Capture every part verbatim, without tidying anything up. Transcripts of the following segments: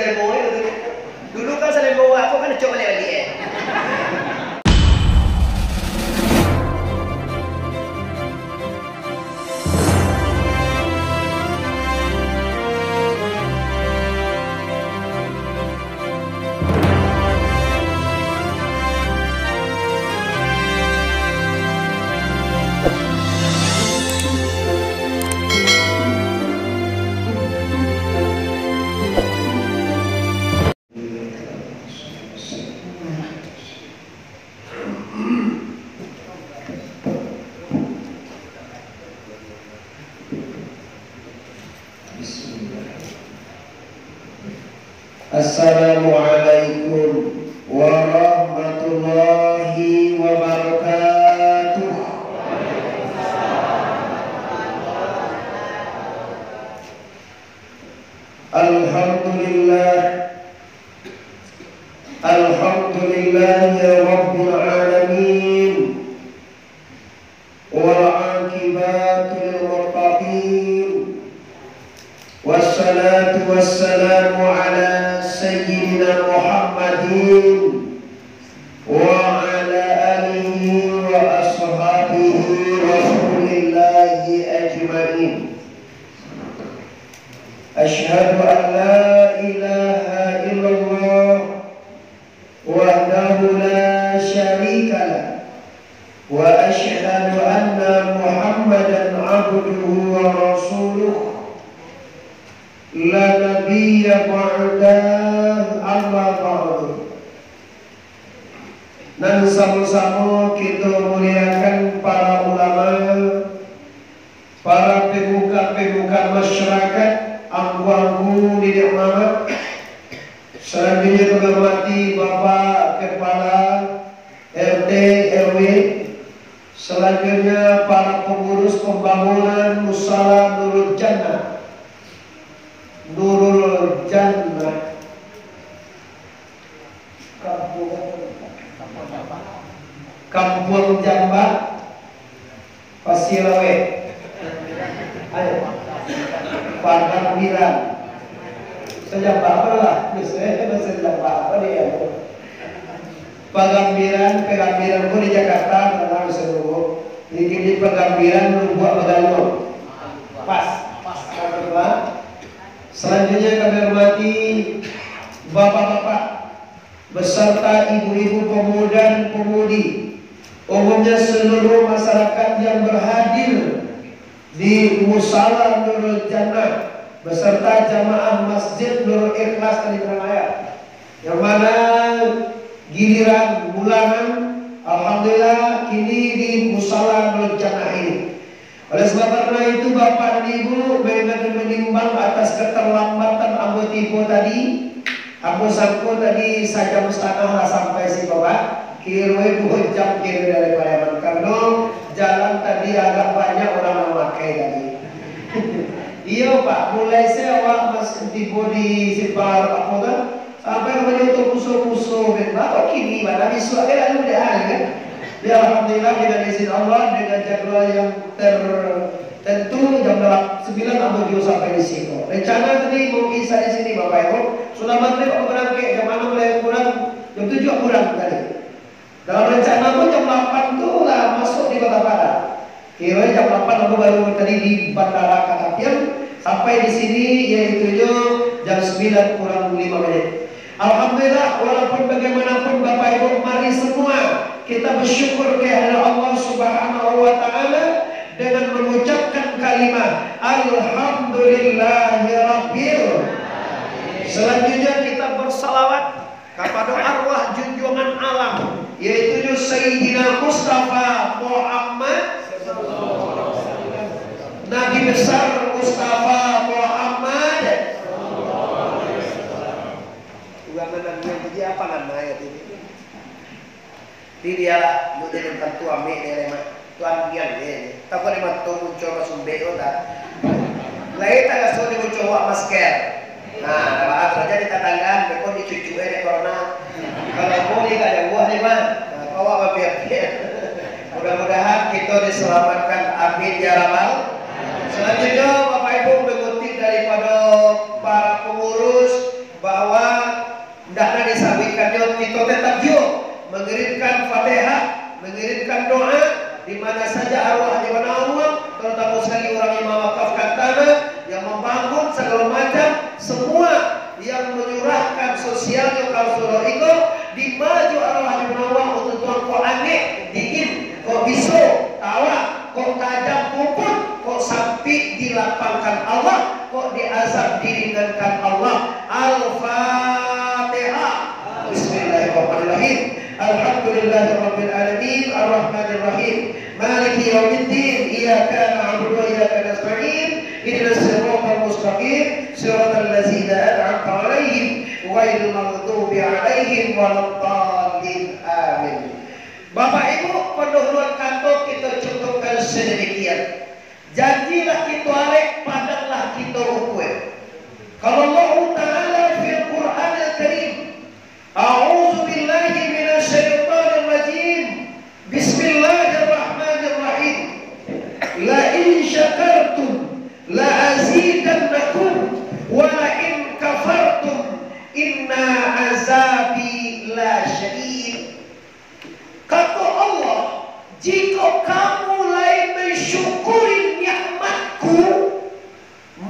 Dulu kan salembo awak ko kan cok baliak-baliak, eh. Assalamualaikum warahmatullahi wabarakatuh. Alhamdulillah. Alhamdulillahi rabbil alamin. Wal aqibatu lil muttaqin. Wassalatu wassalamu ala sayyidina Muhammadin wa ala alihi wa ashabihi wa rasulillahi ajma'in. Asyhadu an la ilaha illallah wahdahu la syarika lah, wa asyhadu anna Muhammadan abduhu wa rasuluh, la nabiyya ba'dah, amma ba'du. Nan samo-samo kito muliakan para ulama, para pemuka-pemuka masyarakat, angku-angku, niniak mamak, salanjuiknyo kami hormati Bapak Kepala R T R W, salanjuiknyo para pangurus pambangunan Musala Nurul Jannah, Nurul Jannah, Kampuang, Kampuang Jambak, Pasia Laweh. Ayo. Pagambiran. Sajambak apo lah? Biaso, eh, bahasa Jambak apo dia? Pagambiran, Pagambiran ko di Jakarta, tanang saluruh. Jadi, di Pagambiran, Lubuak Bagaluang. Pas. Pas. Pas. Salanjuiknyo kami hormati bapak-bapak beserta ibu-ibu pemuda dan pemudi, umumnya seluruh masyarakat yang berhadir di Musala Nurul Jannah beserta jamaah Masjid Nurul Ikhlas Tanjung Raya, yang mana giliran bulanan, alhamdulillah, kini di Musala Nurul Jannah ini. Oleh sebab karena itu, Bapak dan Ibu, maaf dan menimbang atas keterlambatan ambo tibo tadi. Ambo sangko tadi sajam satangah lah sampai siko, Pak. Kironyo duo jam kiro dari Pariaman, karano jalan tadi agak banyak urang nan makai tadi. Iyo, Pak, mulai se awak mas-, tibo di simpang apo tu, sampai ka Baliau tu musuh-musuh, ben. Baru kini, bana bisuak kan lalu dah, kan? Ya, alhamdulillah, dengan izin Allah, dengan jadwal yang tertentu, jam dalam sembilan ambo juo sampai di siko. Rencana tadi mau isya di sini, Bapak Ibu. Sudah maghrib ambo barangkek, jam anam lewat kurang, jam tujuh kurang tadi. Dalam rencana ambo jam lapan tu lah masuk di Kota Padang. Kiro jam lapan ambo baru tadi di Bandara Katapiang, sampai di sini yaitu nyo jam sembilan kurang lima menit. Alhamdulillah, walaupun bagaimanapun Bapak Ibu, mari semua kita bersyukur kehadirat Allah Subhanahu wa Ta'ala dengan mengucapkan kalimat Alhamdulillahirabbil. Selanjutnya kita bersalawat kapado arwah junjuangan alam, yaitu nyo Sayyidina Mustafa Muhammad, Nabi Besar Mustafa Muhammad. Urang nan Nabi yang jadi apa nan ayat ini? Di dialah, lu jadi tantu amik dia, Lema. Tuan diam je. Takut lima tu muncul basumbek tu, tak? Lai tak raso di muncul awak masker. Nah, dah bahas raja di tatanggaan, bekon dicucuk eh, dek corona. Kalau boleh tak jauah je, Bang. Nah, kau awak bapiak-piak. Mudah-mudahan kita diselamatkan. Amin ya rabbal. Selanjutnya, Bapak Ibu, mengutip daripada para pengurus, bahwa Karena disampaikan nyo, kito tetap juo mangirimkan Fatihah, mangirimkan doa, di mana saja arwah di mana Allah, terutama sekali urang yang mawakafkan tanah, yang mambangun sagalo macam, semua yang manyurahkan sosialnyo ka Rasulullah iko, di ma juo arwah di mana Allah, untuk Tuan ko angek, diin, ko biso, tawa, ko tajam puput, ko sampik dilapangkan Allah, ko diazab diringankan Allah. Al-Fatihah. Bismillahirrahmanirrahim. Alhamdulillahirabbil alamin, arrahmanirrahim, maliki yaumiddin, iyyaka na'budu wa iyyaka nasta'in, ihdinas siratal mustaqim, siratal ladzina an'amta 'alaihim, ghairil maghdubi 'alaihim waladdallin. Amin. Bapak Ibu, pendahuluan kato kito cukupkan sademikian. Janji lah kito arek, padang lah kito ukua. Qala Allahu Ta'ala fil Qur'anil Karim, A'udzu billahi minasy syaithanir rajim. Bismillahirrahmanirrahim. La in syakartum la azidannakum wa la in kafartum inna azabi la syadid. Kato Allah, jikok kamu lai mansyukuri nikmat-Ku,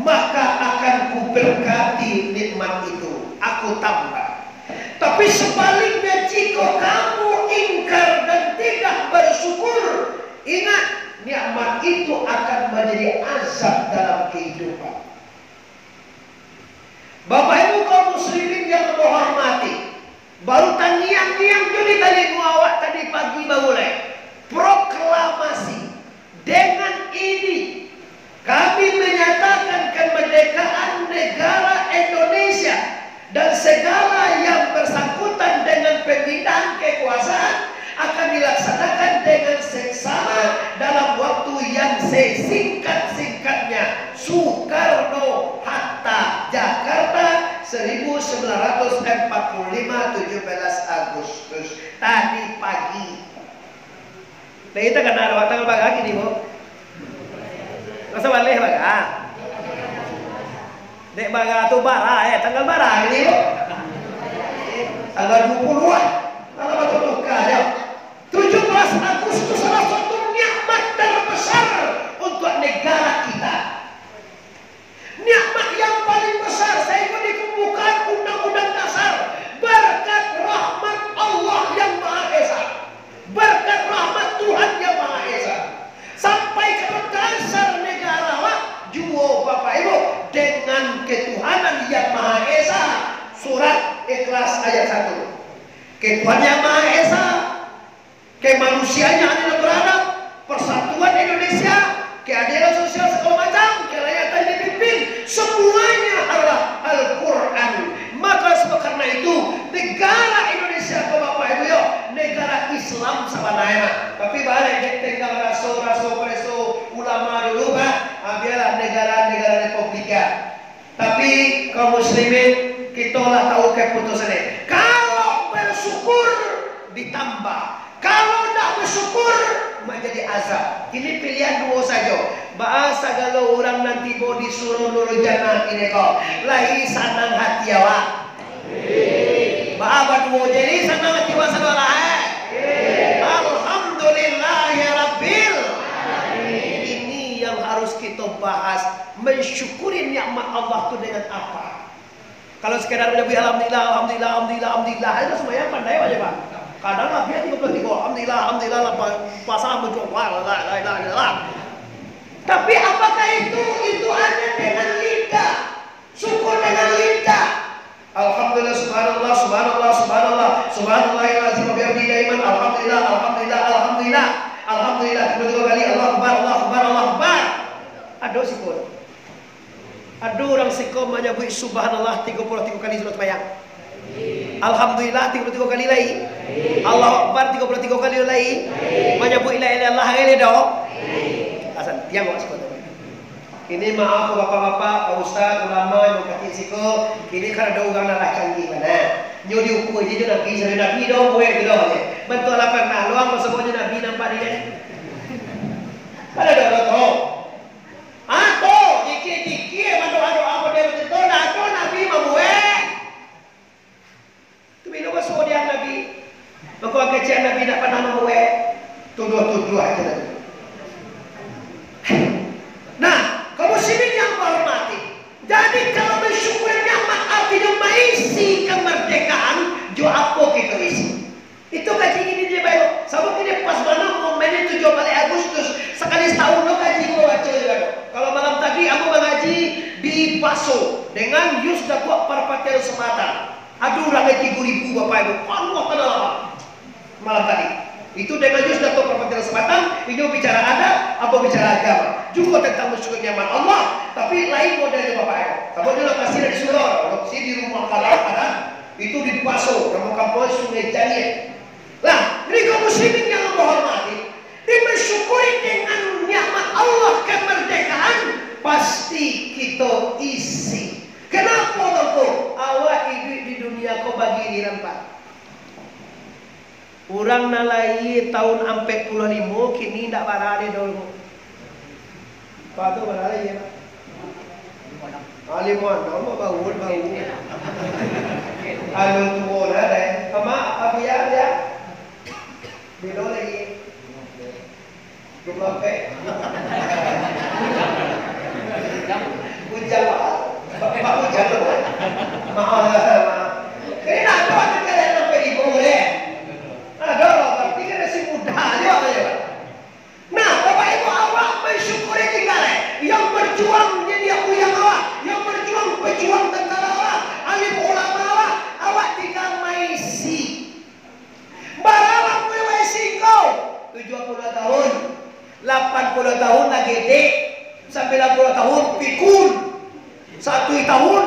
maka akan Kuberkati nikmat itu, Aku tambah. Tapi sabaliknya, jikok kamu ingkar dan tidak bersyukur, ingat, nikmat itu akan manjadi azab dalam kahidupan. Bapak Ibu kaum muslimin yang ambo hormati, baru tangiang-ngiang jo di talingo awak tadi pagi baru lai, proklamasi. Dengan ini, kami menyatakan kemerdekaan negara Indonesia dan segala yang bersangkutan dengan pemindahan kekuasaan akan dilaksanakan dengan seksama dalam waktu yang sesingkat-singkatnya. Soekarno-Hatta, Jakarta, seribu sembilan ratus empat puluh lima, tujuh belas Agustus. Tadi pagi. Dek kita kana ado tanggal bara kini, Bu? Masa baleh bara? Dek bara tu bara, eh, tanggal bara kini, Bu? Tanggal dua puluh lah. Malah batutuka aja. Tujuh belas Agustus salah satu nikmat terbesar untuk negara kita. Nikmat yang paling besar, sehingga dipambukaan Undang-Undang Dasar, berkat rahmat Allah yang Maha Esa, berkat rahmat Tuhan yang Maha Esa, sampai ka dasar negara awak juo, Bapak Ibu, dengan ketuhanan yang Maha Esa. Surat Ikhlas ayat satu. Ketuhanan yang Maha Esa, kemanusiaan yang adil dan beradab, persatuan Indonesia, keadilan sosial segala macam, kerakyatan dipimpin, semuanya adalah Al-Quran. Maka sebab karena itu, negara Indonesia ko Bapak Ibu yo, negara Islam sabananyo mah. Tapi baliak dek tenggang raso-raso preso ulama dulu, Pak, ah, bialah negara-negara republika. Tapi, kaum muslimin, kito lah tahu keputusan ni. Kalau bersyukur, ditambah. Kalau ndak bersyukur, manjadi azab. Kini pilihan duo sajo. Baa sagalo urang nan tibo di surau Nurul Jannah kini ko, lai sanang hati awak? Baa baduo jadi sanang hati awak sadolah, eh? Alhamdulillahirabbil. Ini yang harus kito bahas. Mensyukuri nikmat Allah tu dengan apa? Kalau sekadar manyabuik alhamdulillah, alhamdulillah, alhamdulillah, alhamdulillah, itu sumbayang pandai aja, Pak. Kadang labiah tigo puluah tigo, alhamdulillah, alhamdulillah, lapan, puasa mencukup, la ilaha illallah. Tapi apakah itu, itu hanya dengan lidah? Syukur dengan lidah. Alhamdulillah, subhanallah, subhanallah, subhanallah, subhanallahil azim wa bihamdihi daiman, alhamdulillah, alhamdulillah, alhamdulillah, alhamdulillah, tigo-tigo kali, Allahu Akbar, Allahu Akbar, Allahu Akbar. Ado siko. Ado urang siko manyabuik subhanallah tigo puluah tigo kali sudah sumbayang. Alhamdulillah tigo puluah tigo kali lai. Allahu Akbar tigo puluah tigo kali lai. Manyabuik la ilaha illallah lai do. Asan, tiang awak siko tu. Ini maaf, bapak-bapak, pak ustaz, ulama, yang kacik siko, kini kan ado urang nan lah canggih bana. Nyo diukua je jo Nabi, sampai Nabi do, buek tu do je. Bantuak lah pernah, luang lo semuanya Nabi nampak di dia. Kan ado lo tu. Ato, jikir-jikir, mandoa-doa model macam tu, ndak ado Nabi mambuek. Tuduah-tuduah aja tadi. Nah, kaum muslimin yang ambo hormati, jadi kalau mensyukuri nikmat artinya maisi kemerdekaan, jo apo kito isi? Itu kaji kini je bae. Sabab kini pas bana momennya tujuah baleh Agustus, sakali satahun lo kaji ko baco je bae. Kalau malam tadi ambo mangaji di Paso dengan Yus Datuak Parpatian Sabatan. Aduh, urang tigo ribu, Bapak Ibu. Allah Taala lapang. Malam tadi. Itu dengan Yus Datuak Parpatian Sabatan, inyo bicara adat, ambo bicara agama. Juo tentang bersyukur nikmat Allah, tapi lain modelnya, Bapak Ibu. Sabab inyo lokasi dari surau, lokasi di rumah kalah, kan? Itu di Paso, nama kampuang Sungai Janiah. Lah, jadi kaum muslimin yang ambo hormati, di mensyukuri dengan nikmat Allah kemerdekaan, pasti kito isi. Kenapa, Tuangku? Awak iduik di dunia ko bagiliran, Pak. Urang nan lahia tahun ampek puluah limo, kini indak bara doh. Apo tu bara, yo? Ah, limo anam, baru, baru. Anu tuo lah, deh. Sama, Abuya, yo? Bilo lai? Duo puluah ampek. Bujang, Pak. Pak Bujang tu, Pak. Maaf, maaf. Kini nak tahu ada kalian sampai di bawah, eh? Ada, tapi kan masih muda aja, ya. Nah, Bapak Ibu, awak mensyukuri tinggal, eh. Yang berjuang jadi yang awak, yang berjuang, pejuang tentara awak, alim ulama awak, awak tinggal maisi. Bara umua waisi ko? Tujuah puluah tahun, lapan puluah tahun lah gedek, sambilan puluah tahun pikun, satu tahun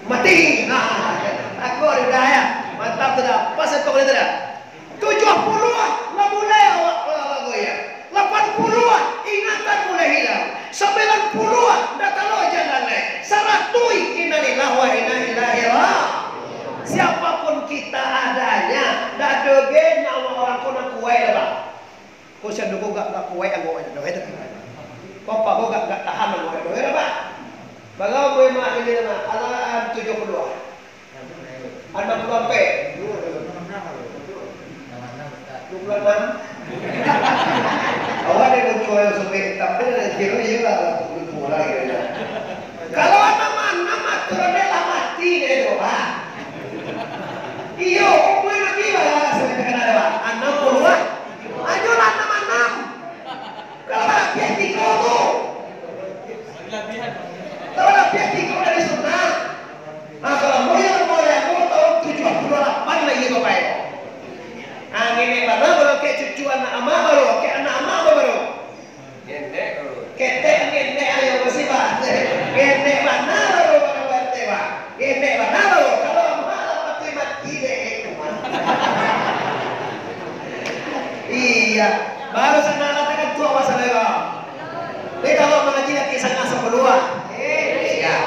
mati. Nah, aku ada dah ya. Mantap tu dah. Pas itu boleh tu dah. Tujuah puluah lah mulai awak lah goyang. Lapan puluah ingatan mulai hilang. Sambilan puluah dah talok jalan lai. Saratuih innalillahi wa inna ilaihi ra-, Siapapun kita adanya, dak ado ge nyawa urang ko nan kuaik doh, Pak. Ko si anu ko gak, gak kuaik anggo doh, eh, tapi. Ko apo ko gak, gak tahan anggo doh, eh, Pak. Bagaimana ini, Pak? Alam tujuah puluah. Anam puluah ampek. Duo puluah anam. Awak dek muncul yang sobek, tapi dari kiro iyo lah, duo puluah lah kiro. Kalau anam anam aturan dia lah mati deh tu, Pak. Iyo, umur Nabi lah, sampai kena ada, Pak. Anam puluah. Ayo lah anam anam. Kalau lah piah tiga tu. Kalau lah piah tiga dari sunnah. Nah, kalau moyang mulai aku tahun tujuah puluah lapan lagi, Bapak Ibu. Ah, ngenek bana baru kek cucu anak amak baru, kek anak amak baru. Ngenek baru. Ketek ngenek ayo besi, Pak. Ngenek bana baru, Pak, Pak, Pak. Ngenek bana baru. Kalau amak lah mati-mati deh. Iya. Baru sana lah tekan tua masa lewat. Beta lo mangaji laki sanga sapuluah. Iya.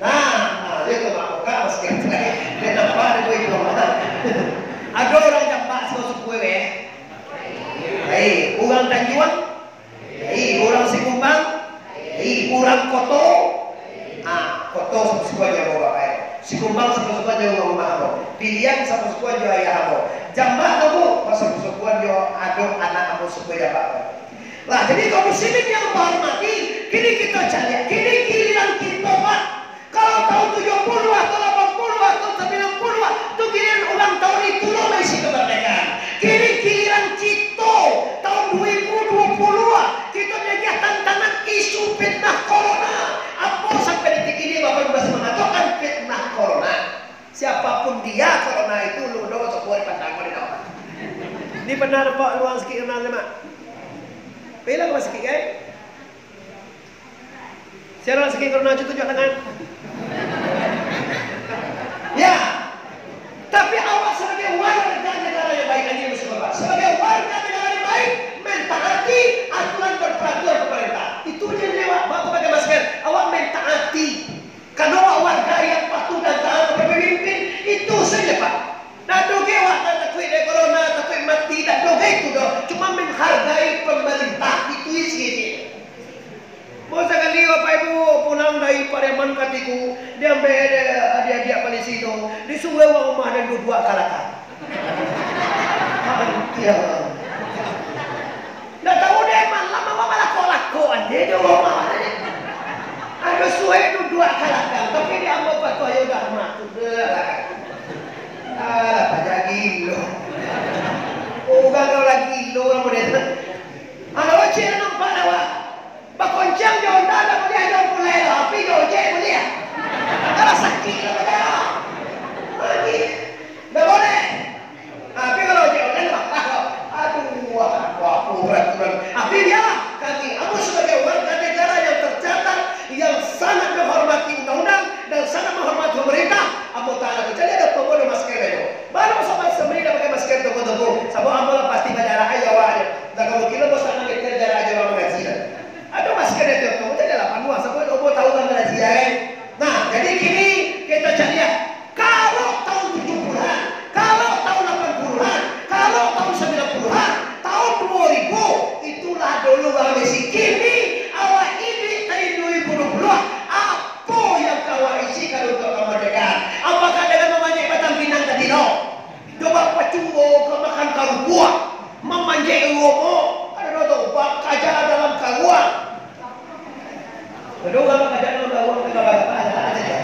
Nah, nah, dia tu mak buka masih kata. Dia nampak dia tu itu. Ada orang jampak suku-suku eh. Hei, orang Tanjuang. Hei, orang Sikumbang. Hei, orang Koto. Ah, Koto sapasukuan jo ambo, Bapak, eh. Sikumbang sapasukuan jo rumah ambo. Piliang sapasukuan jo ayah ambo. Jambak tu, Bu, sapasukuan jo ado anak ambo suku Jambak tu. Lah, jadi kaum muslimin yang ambo hormati, kini kito caliak, kini giliran kito, Pak. Kalau tahun tujuh puluh atau lapan puluh atau sembilan puluh, tu giliran urang tahun itu lo maisi kemerdekaan. Kini giliran kito, tahun dua ribu dua puluh, kito diagiah tantangan isu fitnah corona. Apo sampai detik ini Bapak masih mengatakan fitnah corona? Siapapun dia, corona itu lu doh sok buat pandang ko di dalam. Ni pernah nampak luang sikit kenal ni, Mak? Bilang sikit, kan? Siapa sakit corona, cucuk tangan. Ya. Tapi awak sebagai warga negara yang baik, ini musuh Bapak. Sebagai warga negara yang baik, mentaati aturan dan peraturan pemerintah. Itu je lewat, bawa pakai masker. Awak mentaati. Karena awak warga yang patuh dan taat kepada pemimpin, itu saja, Pak. Dak doh ge awak takuik dari corona, takuik mati, dak doh ge itu doh. Cuma menghargai pemerintah, itu isi je. Baru sakali Bapak Ibu pulang dari Pariaman Katiku, diambil dek adik-adik polisi tu, disuruh urang rumah dan duduak kalakar. Ndak tahu deh, malam awak balakok-lakok aja di rumah. Ado suek duduak ka ladang, tapi di ambo patuah yo dah matu. Alah, tajak gilo. Urang kalau lagi gilo, urang model tu. Alah, cek nampak dah, Wak. Bakoncang jo Honda ndak buliah, jo pulai lah. Tapi jo ojek buliah. Kalau sakik lah, pada. Mati. Ndak boleh. Tapi kalau ojek online, aduh, wah, apa peraturan. Tapi biarlah, kami, ambo sebagai warga negara yang tercatat, yang sangat menghormati undang-undang dan sangat menghormati pemerintah, ambo tahan. Jadi ado promo dan masker itu. Baru sahabat semua dah pakai masker toko-toko. Sabab ambo lah pasti bajarak aja awak aja. Dah kalau kilo bos tangan kita jarak aja orang mengaji lah. Ado masker di toko, jadi lah panuah. Sabab ambo tahu lah mengaji ya kan. Nah, jadi kini kita cari ya. Kalau tahun tujuh puluhan, kalau tahun lapan puluhan, kalau tahun sembilan puluhan, tahun dua ribu, itulah dulu Bang Desi. Kini awak ini tahun dua ribu dua puluh, apo yang ka awak isikan untuk kamardikaan? Apakah dengan mamanjek batang pinang tadi tu? Coba pacubo ka makan karupuak, mamanjek rumo, ado tu, bakaja dalam karuang. Ado urang bakaja dalam karuang, ka bagapak, ado aja.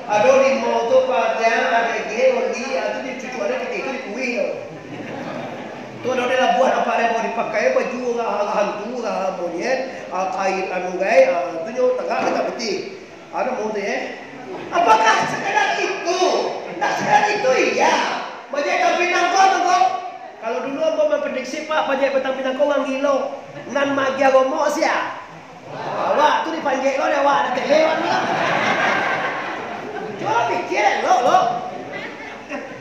Ado limau tu, panjang, ado ige, oli, ado di cucuk, ado piti tu di kuih tu. Tu ado di labuah nampak limau dipakai, baju urang hantu, urang monyet, ah, kain anu gai, ah, tu nyo tagak ka piti. Ado mau tu, eh? Apakah sekadar itu? Ndak sekadar itu, iya. Bajai batang pinang ko tu, ko. Kalau dulu ambo memprediksi, Pak, bajai batang pinang ko urang gilo. Nan magiah gomok sia? Awak tu dipanjek lo dek awak, dah tele awak tu lah. Cubo pikia elok lo.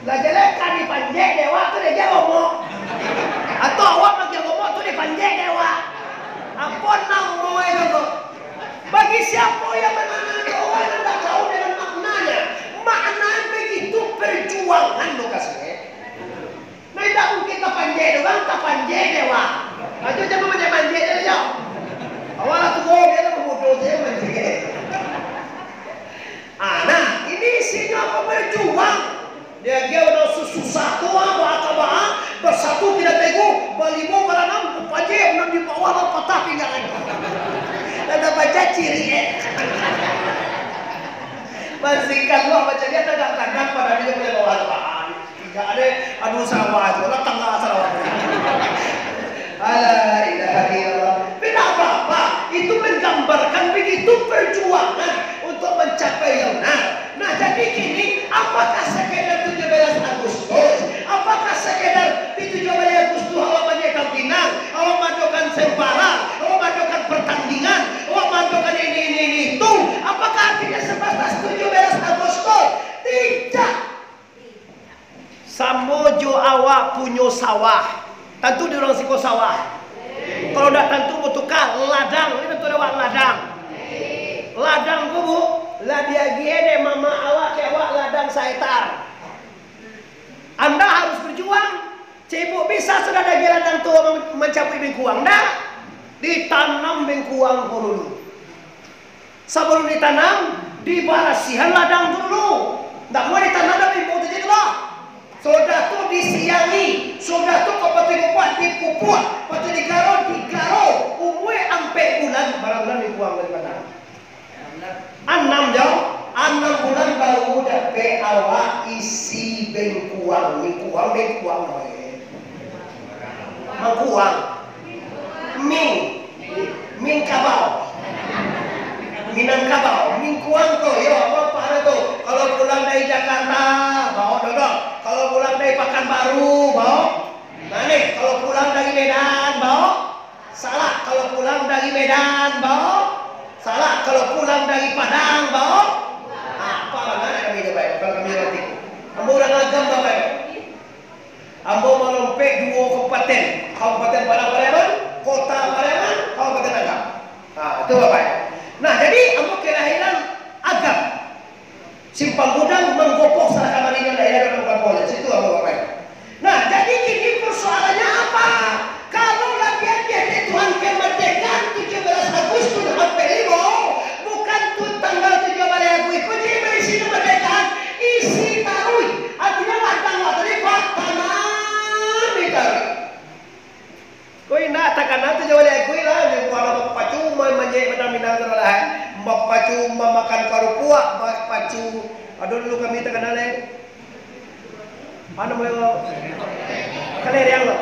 Lah jaleh ka dipanjek dek awak tu dek gomok. Atau awak magiah gomok tu dipanjek dek awak. Apo namo itu tu? Bagi siapo yang mananam doa yang indak tahu dengan maknanya, maknanya begitu perjuangan lokasinya. Nah, indak mungkin tapanjek doang, tapanjek dek awak. Ajo jangan manjek-manjek je, yo. Awak lah tuo, bialah mudo je manjek. Ah, nah, ini isinyo apo, berjuang. Dia, dia udah susah tu, ah, baa ka baa, bersatu tidak teguh, balimo baranam, bapajek nan di bawah lah patah pinggang. Lah babaca ciri, eh. Mansikan lo baca dia tagak kanan, padahal dia punya bawah tu, ah. Indak ado, aduh, Sarawak tu, lah tangah Sarawak tu. La ilaha illallah. Tapi ndak apa-apa. Itu menggambarkan begitu perjuangan untuk mencapai yang benar. Nah, jadi kini, apakah sekedar tujuh belas Agustus? Apakah sekedar di tujuh belas Agustus awak banyak tangkinang, awak madokan sembara, awak madokan pertandingan, awak madokan ini, ini, ini, itu? Apakah artinya sebatas tujuh belas Agustus? Tidak. Samo jo awak punyo sawah. Tantu di urang siko sawah. Kalau ndak tantu, mau tukar ladang. Ini tantu lewat ladang. Ladang ko, Bu, lah diagiah dek mamak awak, ka awak ladang sahektar. Anda harus berjuang. Cibuk bisa sudah diagiah ladang tu man-, mancabuik bingkuang. Ndak. Ditanam bingkuang ko dulu. Sabalum ditanam, dibarasihan ladang tu dulu. Ndak buliah ditanam dari limau tu je tu lah. Sudah tu disiangi, sudah tu ka patuik pupuak dipupuak, patuik digaro, digaro. Umua ampek bulan, bara bulan bingkuang dari padang? Anam jo, anam bulan baru dapek awak isi bingkuang, bingkuang, bingkuang. Mangkuang. Ming. Mingkabau. Minangkabau. Mingkuang tu, yo, apo, apo tu? Kalau pulang dari Jakarta, bao dodok. Kalau pulang dari Pakanbaru, bao. Nah, ni, kalau pulang dari Medan, bao. Salak. Kalau pulang dari Medan, bao. Salak. Kalau pulang dari Padang, bao. Apa bana kami dapat? Kalau kami dapat. Ambo urang Agam, Bapak. Ambo malompek duo kabupaten, Kabupaten Padang Pariaman, Kota Pariaman, Kabupaten Agam. Nah, itu Bapak. Nah, jadi ambo kelahiran Agam. Simpang Gudang, Manggopoh, salah kamari daerah Manggopoh, situ ambo Bapak. Nah, jadi kini persoalannya apa? Kalau lah diagiah dek Tuhan kemerdekaan tujuh belas Agustus ampek limo, bukan tu tanggal tujuh belas Agustus, iko jadi berisi kemerdekaan, isi taruih. Artinya ladang lah tadi, Pak, tanam, Ado dulu kami takana lai. Anu namonyo? Kaleriang tu.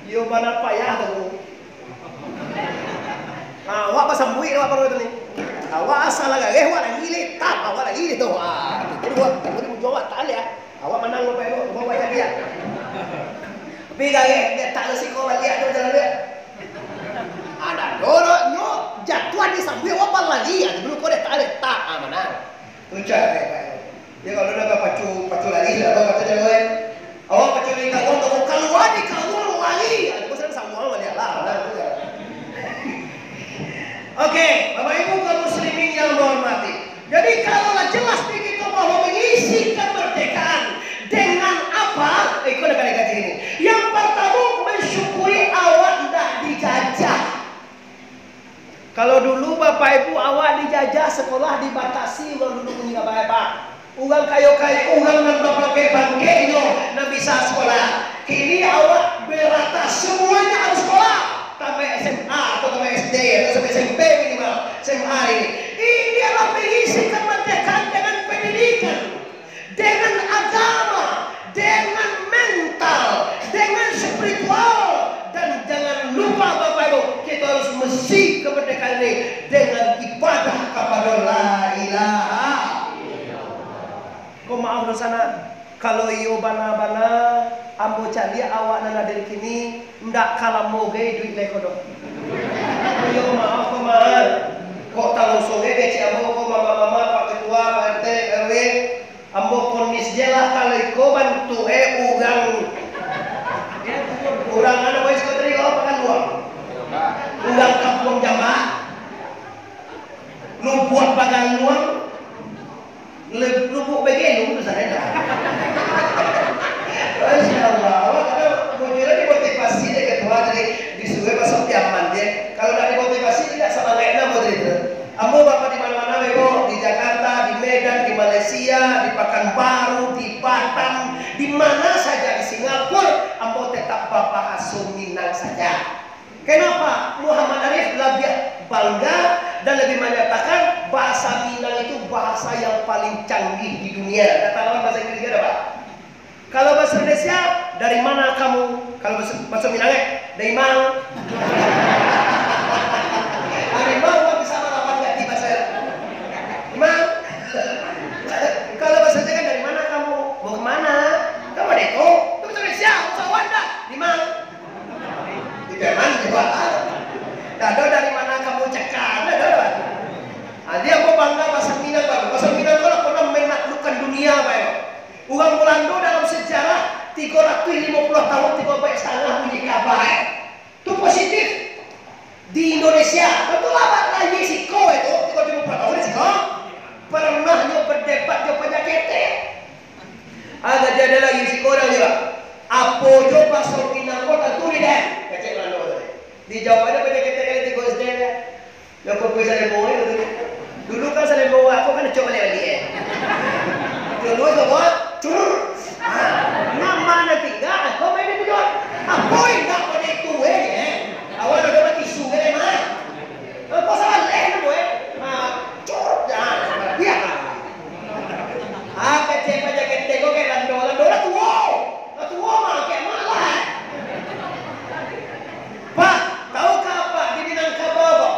Iyo bana payah tu. Ah, awak basambuik awak baru tu ni. Awak asa lah gareh, awak lagi leh, tap, awak lagi leh tu. Ah, tu, tu, awak, tu, tu, awak tak leh, ah. Awak manang awak elok, awak jadi, ah. Tapi gareh, dia tak lah siko baliak tu jalan dia. Ah, dah, doroknyo jatuah disambuik, awak balari, ah, tu dulu kau dah tak leh, tap, ah, manang. Tuncak, eh, Pak. Ya, kalau dah pacu, pacu lari, lah, apa kata dia, eh? Awak pacu lari kaluar, tunggu kaluar, di kaluar lari. Ah, tu pasal sama, baliak lah, lah, tu lah. Oke, Bapak Ibu kaum muslimin yang menghormati. Jadi, kalau lah jelas di kita bahwa mengisi kemerdekaan dengan apa? Eh, kau dah kali kaji ini. Yang pertama, mensyukuri awak ndak dijajah. Kalau dulu Bapak Ibu awak dijajah, sekolah dibatasi, urang dulu punyo Bapak. Urang kayo-kayo, urang nan bapangkek-pangkeknyo nan bisa sekolah. Kini awak merata, semuanya harus sekolah. Tamat S M A atau tamat S D atau sampai S M P minimal, S M A ini. Ini adalah mengisi kemerdekaan dengan pendidikan, dengan agama, dengan mental, dengan spiritual, dan jangan lupa Bapak Ibu, kita harus mengisi kemerdekaan ini dengan ibadah kepada la ilaha. Ko maaf doh sanak, kalau iyo bana-bana, ambo caliak awak nan ado di kini, ndak ka lamo gai iduik lai ko doh. Iyo maaf ko maaf, kok talosong gai kecek ambo ko mama-mama, Pak Ketua, Pak R T, R W, ambo ponis je lah kalau iko bantuak e urang, urang anu boy sekretari ko apa kan luang, urang Kampuang Jambak, Lubuak Bagaluang. Le-, lubuk bagelu tu sajo dah. Masya Allah, awak kada bujur dimotivasi dek ketua tadi, disuruh masuk Piaman je. Kalau ndak dimotivasi, tidak semangat nak buat itu. Ambo bapak di mana-mana, bego, di Jakarta, di Medan, di Malaysia, di Pakanbaru, di Batam, di mana saja di Singapura, ambo tetap babahaso Minang saja. Kenapa Muhammad Arif labiah bangga dan lebih menyatakan bahasa Minang itu bahasa yang paling canggih di dunia? Kata lawan bahasa Inggris ada, Pak? Kalau bahasa Indonesia, "Dari mana kamu?" Kalau bahasa, bahasa Minang, eh, "Dari Mang." Dari Mang, Mang bisa melawan ganti bahasa. Mang. Kalau bahasa Indonesia kan, "Dari mana kamu? Mau kemana? Kamu ada itu?" Itu bahasa Indonesia, bahasa Wanda. "Di Mang." Di Piaman, di Batam. Dado dari mana kamu cakar, dado, dado. Ah, dia mau bangga bahasa Minang, Bang. Bahasa Minang tu lah pernah menaklukkan dunia, Bang. Urang Belando dalam sejarah tigo ratuih limo puluah tahun, tigo abad satangah bunyi kabar, eh. Tu positif. Di Indonesia, betul lah, Bang, lahia siko, eh, tu, tigo ratuih limo puluah tahun siko. Pernah nyo berdebat jo Paja Ketek. Ah, jadi ado lagi siko urang juga. Apo jo baso Minang ko tantu ni, Den? Kecek Belando tadi. Dijawab ado Paja Ketek kali tigo S D, Den. Yo, kok gue salemo, eh, katanya. Dulu kan salemo aku kan cok balik-balik, eh. Dulu itu buat, cur. Ah, nama nanti enggak, kau main itu, Jon. Apo indak pada itu, eh, eh. Awak udah mati sungai, mah. Kau salah, eh, itu, eh. Ah, cur, dah, biar. Ah, kecek Paja Ketek kau kayak Lando, Lando lah tua. Lah tua mah, kayak mak lah. Pak, tahukah apa di Minangkabau, Pak?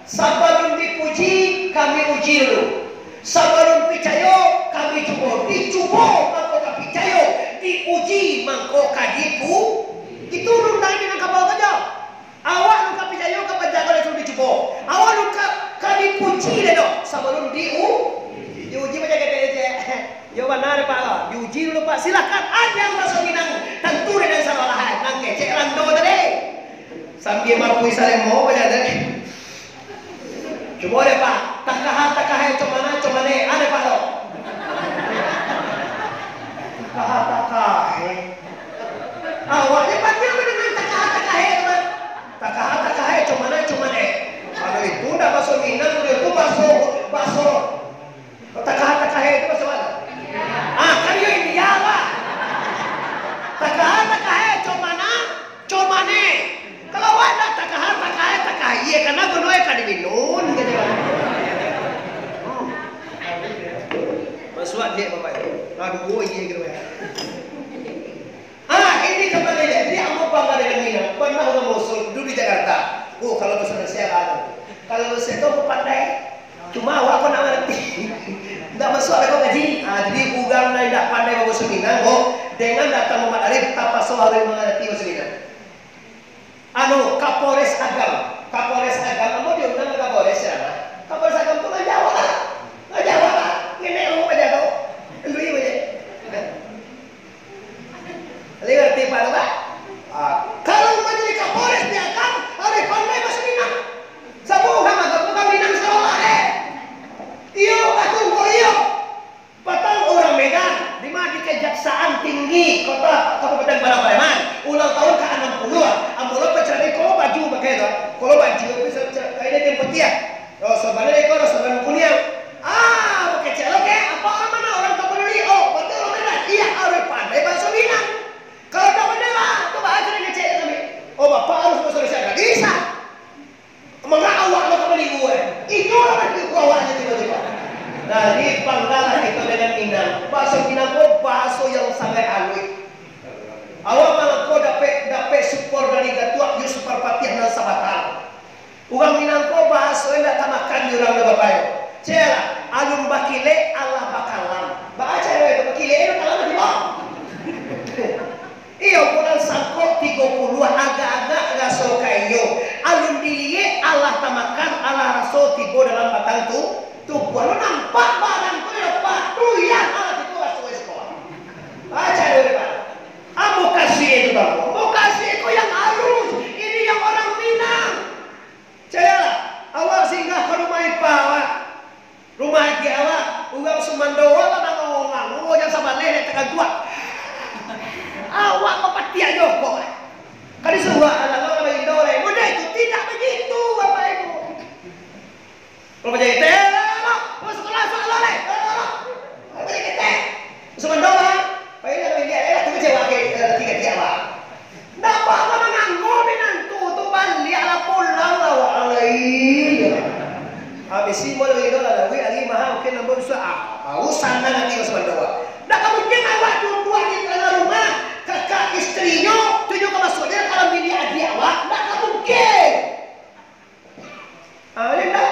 Sabalun dipuji, kami uji dulu. Sabalun picayo, kami cubo. Dicubo, mangko ka picayo. Diuji, mangko ka dipu-, itu undang-undang Minangkabau sajo. Awak nu ka picayo ka paja ko langsung dicubo. Awak nu ka, ka dipuji deh doh, sabalun diu-, diuji macam kata dia, cek. Yo bana deh, Pak, lah. Diuji dulu, Pak. Silakan, aja baso Minang. Tantu deh dan salah lahan. Nang kecek Lando tadi. Sambil mapui salemo, banyak tadi. Cubo deh, Pak. Takaha, takahe, comana, comane. Ade, Pak, lo. Takaha, takahe. Awaknyo panjang mandanga takaha-takahe tu, kan. Takaha-takahe, comana, comane. Kalau itu ndak baso Minang, kalau itu baso, baso. Takaha-takahe itu baso mana? Ah, kan yo India, Pak. Takaha-takahe, comana, comane. Kalau awak ndak takaha-takahe, takahe, karena gunoe ka diminun, gitu. Hmm. Suap je, Bapak Ibu. Aduh, oh, iya, gitu ya. Ah, ini kembali ya. Jadi, ambo bangga dengan Minang. Pernah ambo usul dulu di Jakarta. Oh, kalau bahasa Indonesia lah. Kalau bahasa itu ambo pandai. Cuma awak kok ndak ngerti. Ndak masuk ada kok kaji. Ah, jadi, urang nan ndak pandai bahasa Minang, kok, dengan datang Muhammad Arif, tapaso harus mengerti bahasa Minang. Anu, Kapolres Agam. Kapolres Agam, ambo diundang ka Kapolres, ya, Pak. Kapolres Agam tu Raja Awak lah. Raja Awak lah. Ngenek rumah Raja tu. Lui baje. Lai ngerti, Pak, tu, Pak? Ah, kalau mau jadi Kapolres di Agam, harus pandai bahasa Minang. Sabab urang Agam tu kan Minang salah, eh. Iyo, batua, iyo. Patang urang Medan, di ma di Kejaksaan Tinggi Kota Kabupaten Padang Pariaman, ulang tahun ka anam puluah. Ambo lo pacarik ko baju pakai tu. Kalau baju tu sa-, sa-, kain yang putih, ah. Oh, sorban iko, sorban kuniang. Ah, bakecek lo, kek. Apa orang mana? Orang tak peduli. Oh, berarti orang Medan. Iya, harus pandai bahasa Minang. Kalau tak pandai lah, tu bahasa kecek kami. Oh, bapak harus bahasa Indonesia. Tak bisa. Manga awak lo ka manipu, eh? Inyo lah manipu awak je tibo-tibo. Jadi, banggalah kito dengan Minang. Bahaso Minang ko bahaso yang sangat aluih. Awak mangko dapek, dapek support dari Datuak Yusuf Parpatiah nan sabatang. Urang Minang ko bahaso indak tamakan di urang nan bapayo. Cek lah, alun bakilek, alah bakalam. Baa caro itu, bakilek, bakalam, tibo. Iyo, bulan sangkok tigo puluah agak-agak raso ka iyo. Alun diliek, alah tamakan, alah raso tibo dalam batang tu, tubuah. Lo nampak barang tu, yo, Pak? Tu yang alah tibo raso di siko. Baca dulu, Pak. Ambo kasih itu, Pak. Ambo kasih itu yang halus. Ini yang orang Minang. Cayolah, awak singgah ka rumah ipa awak. Rumah agiah awak, urang sumando awak lah mangango-ngango, jan sabaleh dek tagantuak. Awak bapatiak jo ko. Ka disuruah anak awak baindo lai. Model itu tidak begitu, Bapak Ibu. Kalau bajai teh, elok, masuk kelas, elok, elok, elok. Kalau bajai teh, sumando lah. Pailah ka bilik, eh, tu kecewa ke, eh, katiak-katiak, Pak. Ndak apa-apa mangango minantu tu, baliak lah, pulang lah, wak, alai. Habis si mall itu lah, lawik lagi mahal, oke, nambah susah. Ah, urusan lah nanti, Mas Pandawa. Ndak ka mungkin awak duduak di tangah rumah, kakak istrinyo, tu nyo ka masuk je dalam bilik adiak awak. Ndak ka mungkin. Ah, ini ndak,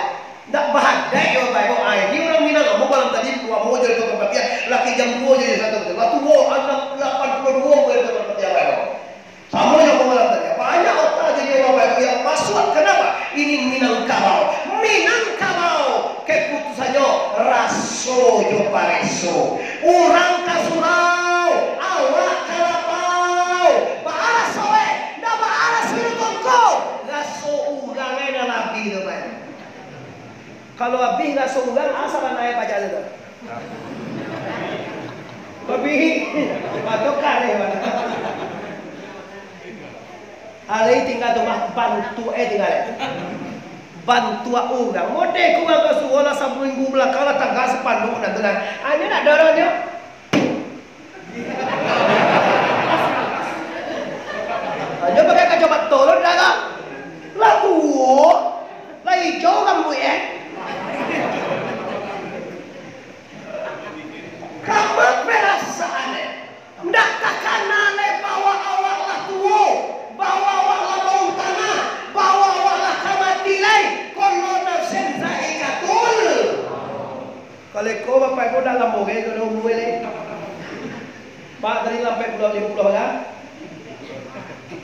ndak bahadai yo, Bapak Ibu. Ah, ini urang Minang, ambo malam tadi, ambo jadi tukang patiah, laki jam duo jadi satu, lah tuo, anak lapan puluah duo jadi tukang patiah, Bapak Ibu. Samo jo ambo malam tadi, banyak otak jadi Bapak Ibu yang masuk. Kenapa? Ini Minangkabau. Minangkabau, keputusannyo raso jo pareso. Urang ka surau, awak ka lapau. Baa raso, eh? Ndak baa raso, eh, tongko. Raso urang, eh, nan labiah tu, Pak. Kalau abih raso urang, asa bana, eh, paja tu. Abih, batukar, eh, bana. Alai tingga tu mah, bantuak, eh, tingga, eh. Bantuak urang. Model ko urang ka surau lah, saminggu balakang lah, tangga sapanduk nan tu lah. Anyo nak darah nyo. Anyo pakai kacamata lo, darah. Lah tuo, lah ijau rambuik, eh. Kama perasaan, eh. Ndak takana lai bahwa awak lah tuo, bahwa awak lah bauntanah, bahwa awak lah ka mati lai, kullu nafsin zaikatul. Kalau iko Bapak Ibu dalam urang ko umua lai. Pak tadi lampek pulo limo puluah lah.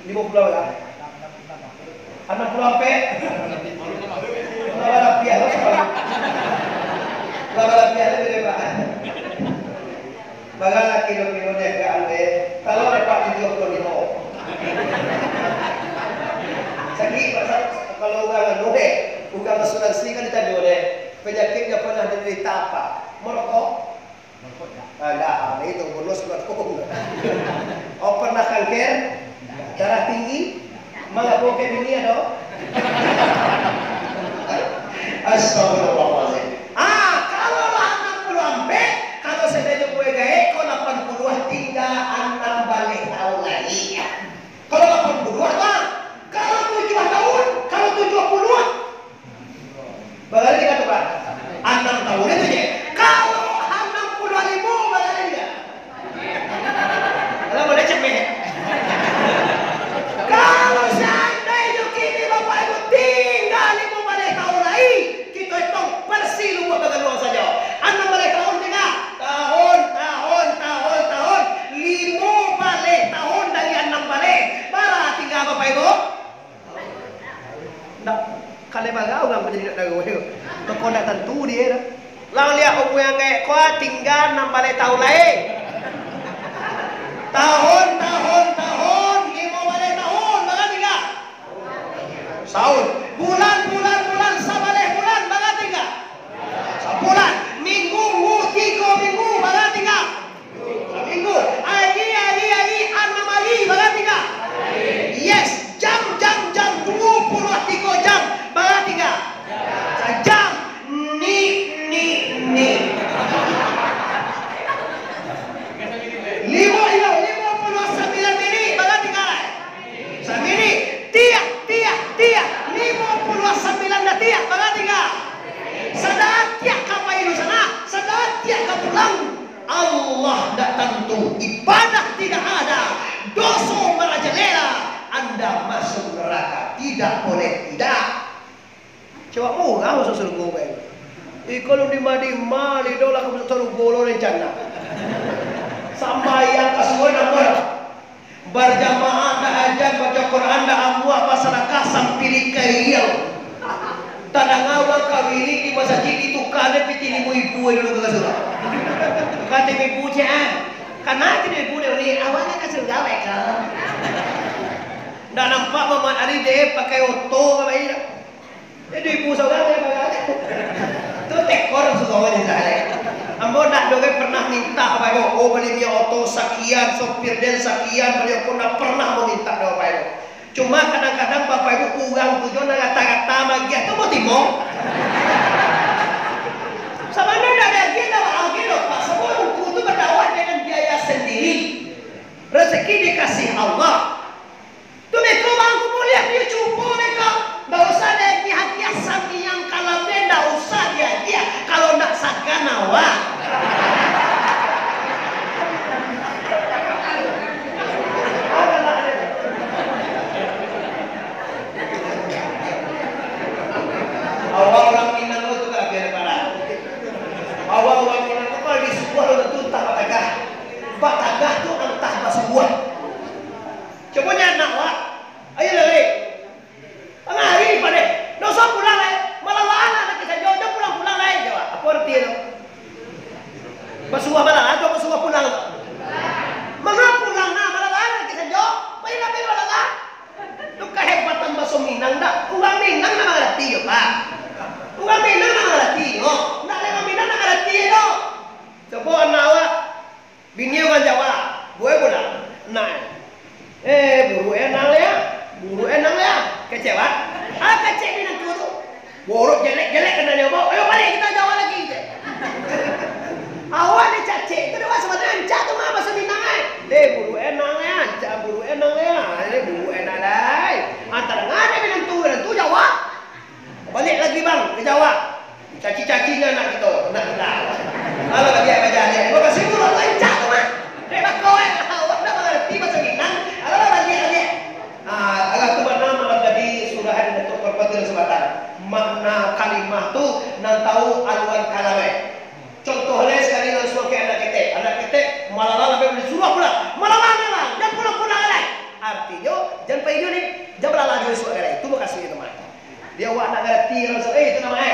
Limo puluah lah. Anam puluah ampek. Lah balabiah lah, Pak. Lah balabiah lah, Pak. Bagalah kilo-kilo dek ka ande. Kalau dapat tujuah puluah limo. Sakik, Pak, kalau urang anu dek, urang asuransi kan ditanyo dek, penyakitnya pernah diderita apa? Merokok. Ah, ndak, itu bonus buat aku. Oh, pernah kanker? Darah tinggi? Manggapo ke bini ado? Astagfirullahaladzim. Ah, kalau lah anam puluah ampek, kalau sudah jo kue gaek, ko lapan puluah tingga anam baleh tahun lagi. Kalau lapan puluah, Bang. Kalau tujuah tahun, kalau tujuah puluah. Barari ka tu, Pak? Anam tahun itu je. Kalau anam puluah Kan anam baleh tahun lai. Tahun, tahun, tahun, limo baleh tahun, barati ka? Saun. Bulan, bulan, bulan, sabaleh bulan, barati ka? Sabulan. Minggu, minggu, tigo minggu, barati ka? Saminggu. Ari, ari, ari, anam ari, barati ka? Yes. Jam, jam, jam, duo puluah tigo jam, barati ka? Sajam. Ni, ni, ni. Limo, iyo, limo puluah sambilan minik, barati ka? Saminik. Tiak, tiak, tiak. Limo puluah sambilan dah tiak, barati ka? Sadatiak ka pai dunsanak, sadatiak ka pulang. Allah ndak tantu, ibadah tidak ada, doso marajalela, anda masuk neraka, tidak boleh tidak. Cawak murah masuk sarugo, bae. Iko lun dima-dima, lido lah ka masuk sarugo lo rencana. Sambayang ka subuah namo lah. Barjamaah ndak ajan, baca Quran ndak amuah, basadakah sampidik kaiang. Tadanga urang ka wirid di masajik, ditukar dek pitih limo ribu dulu ka surau. Kata ibu, "Cek, ah, kana pitih limo ribu dek ni, awaknyo ka surau, eh, kau?" Ndak nampak Muhammad Ali dek pakai oto ka bayi dah. Jadi ibu saudara yang pakai. Tu tekor sudah ni saya. Ambo ndak doh pernah minta, Bapak Ibu. Oh, bali minyak oto sakian, sopir den sakian, bali pun ndak pernah meminta doh, Bapak Ibu. Cuma kadang-kadang Bapak Ibu urang tu jo nan rata-rata magiah tu mau timong. Sabananyo ndak diagiah, ndak diagiah doh, Pak. Sabab ungku tu badakwah dengan biaya sendiri. Rezeki dikasih Allah. Tu beko bang, kubuliah piyo cubo beko. Ndak usah diagiah-agiah, sambiang kalau den ndak usah diagiah, kalau ndak sagan awak. Awak urang Minang tu kan biar parah. Awak urang Minang tu kalau disuruah lo tu antah batagah. Batagah tu antah basuruah. Cubo nyo anak awak. Ayo lah, lai. Tangah ari padeh. Ndak usah pulang lai. Malalaan lah anak kisanjo. Jan pulang-pulang lai, jawab. Apo arti tu? Basuruah malalaan atau basuruah pulang? Manga pulang nah, malalaan anak kisanjo. Pai lah, pai malalaan. Tu kahebatan baso Minang dak? Urang Minang ndak mangarati jo, Pak. Urang Minang ndak mangarati jo. Ndak lai urang Minang ndak mangarati jo. Cubo anak awak. Bini urang Jawa, buek pulang. Nah. Eh, buruak e nang lai, buruak e nang lai. Kecek, Pak. Ah, kecek bini tu tu. Buruak jelek-jelek kananyo, Bau. Ayo baliak kito Jawa lagi, kecek. Awak ni cacek tu dah, Pak, sabananyo rancak tu mah baso Minang ai. Eh, buruak e nang lai, rancak buruak e nang lai. Eh, buruak e nang lai. Antaro ngana bini tu, bini tu Jawa. Baliak lagi, Bang, ka Jawa. Caci-cacinyo anak kito, anak kito. Alah, baliak ka Jawa. Terima kasih, Bang. Rancak tu mah. Dek bako, eh. Awak ndak mangarati baso Minang. Alah, baliak, baliak. Ah, alah tu makna malam tadi surah Datuk Korporator Sabatan. Makna kalimah tu nan tahu aluan kalam, eh. Contoh lai sakali langsuang ka anak ketek. Anak ketek malalang sampai disuruah pulang. Malalang, malalang. Jan pulang-pulang lai. Artinyo, jan pai jo ni. Jan balalang jo isuak lai. Itu mukasuiknyo, teman. Di awak ndak ngarati langsuang, eh, itu namo e.